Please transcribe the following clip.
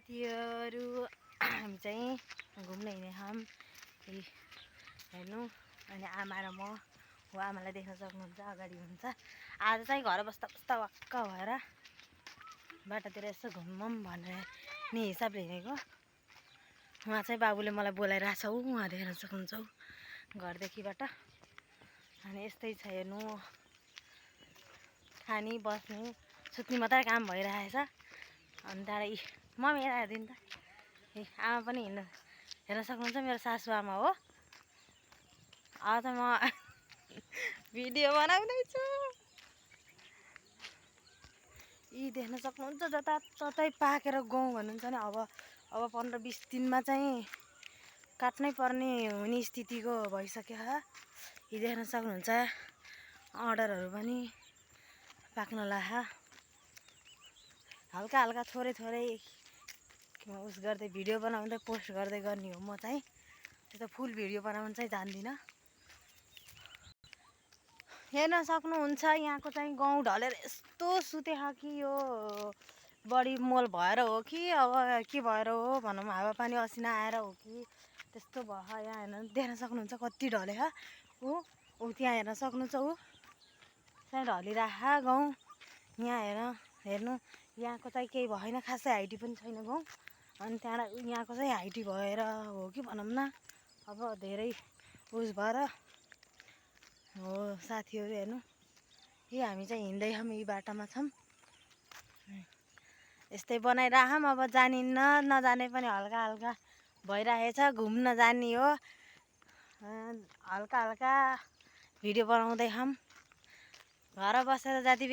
साथीहरू हामी चाहिँ घुम्न हिँड्ने हम हेर्नु अनि आमा र म हो आमालाई देख्न सक्नुहुन्छ अगाडि हुन्छ। आज चाहिँ घर बस्दा बस्दा वाक्क भएर बाटातिर यसो घुमौँ भनेर नि हिसाबले हिँडेको। उहाँ चाहिँ बाबुले मलाई बोलाइरहेछ उहाँ देख्न सक्नुहुन्छ घरदेखिबाट। अनि यस्तै छ हेर्नु खानी बस्ने सुत्ने मात्रै काम भइरहेछ। अनि त्यहाँबाट मम्मी यता हेरिदिनु त आमा पनि हेर्न सक्नुहुन्छ मेरो सासु आमा हो। अब त म भिडियो बनाउँदैछु। यी देख्न सक्नुहुन्छ जताततै पाकेर गहुँ भन्नुहुन्छ नि अब 15-20 दिनमा चाहिँ काट्नै पर्ने हुने स्थितिको भइसक्यो। यी देख्न सक्नुहुन्छ अर्डरहरू पनि पाक्न लाग्यो। हल्का हल्का थोरै थोरै उस गर्दै भिडियो बनाउँदै पोस्ट गर्दै गर्ने हो म चाहिँ। त्यो त फुल भिडियो बनाउन चाहिँ जान्दिनँ। हेर्न सक्नुहुन्छ यहाँको चाहिँ गाउँ ढलेर यस्तो सुतेछ कि यो बढी मोल भएर हो कि अब के भएर हो भनौँ हावापानी असिना आएर हो कि त्यस्तो भयो। यहाँ हेर्न देख्न सक्नुहुन्छ कति ढलेछ ऊ त्यहाँ हेर्न सक्नुहुन्छ ऊ चाहिँ ढलिरहेछ गाउँ। यहाँ हेर्नु यहाँको चाहिँ केही भएन खासै हाइटी पनि छैन गाउँ। अनि त्यहाँबाट यहाँको चाहिँ हाइटी भएर हो कि भनौँ न अब धेरै उस भएर हो। साथीहरू हेर्नु यी हामी चाहिँ हिँड्दैछौँ यी बाटोमा छौँ। यस्तै बनाइराखौँ अब जानिन्न नजाने पनि हल्का हल्का भइरहेछ। घुम्न जाने हो हल्का हल्का भिडियो बनाउँदैछौँ। घर बसेर जति